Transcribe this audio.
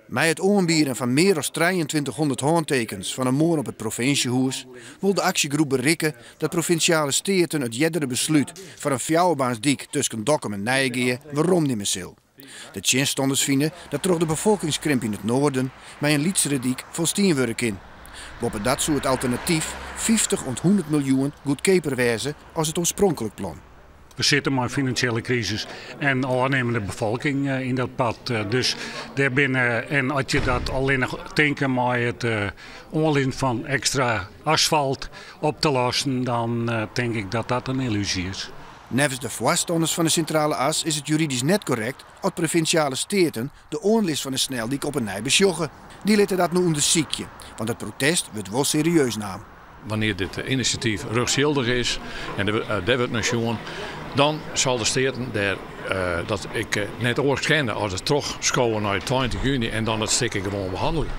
Mei it oanbieden fan mear as 2300 hântekens fan 'e moarn op it provinsjehûs wol de aksjegroep berikke dat Provinsjale Steaten it eardere beslút foar in fjouwerbaansdyk tusken Dokkum en Nijegea weromnimme sil. De tsjinstanners fine dat troch de befolkingskrimp yn it Noarden mei in lytsere dyk folstien wurde kin. Boppedat soe it alternatyf 50 oant 100 miljoen goedkeaper wêze as it oarspronklik plan. We sitte mei in finansjele krisis en ôfnimmende befolking yn dat part. Dus dêr binne, en as je dat allinnich tinke mei it oanlizzen fan ekstra asfalt op te lossen, dan tink ik dat dat in yllúzje is. Neffens de foarstanners fan de Sintrale As is it juridysk net korrekt as Provinsjale Steaten de oanlis fan de sneldyk op 'e nij besjogge. Dy litte dat no ûndersykje, want it protest wurdt wol serieus naam. Wannear't dit inisjatyf rjochtsjildich is en dêr wurdt nei sjoen, dan sil de Steaten dêr dat ek net oars kenne as it trochskowen nei 20 juny en dan it stik ek gewoan behannelje.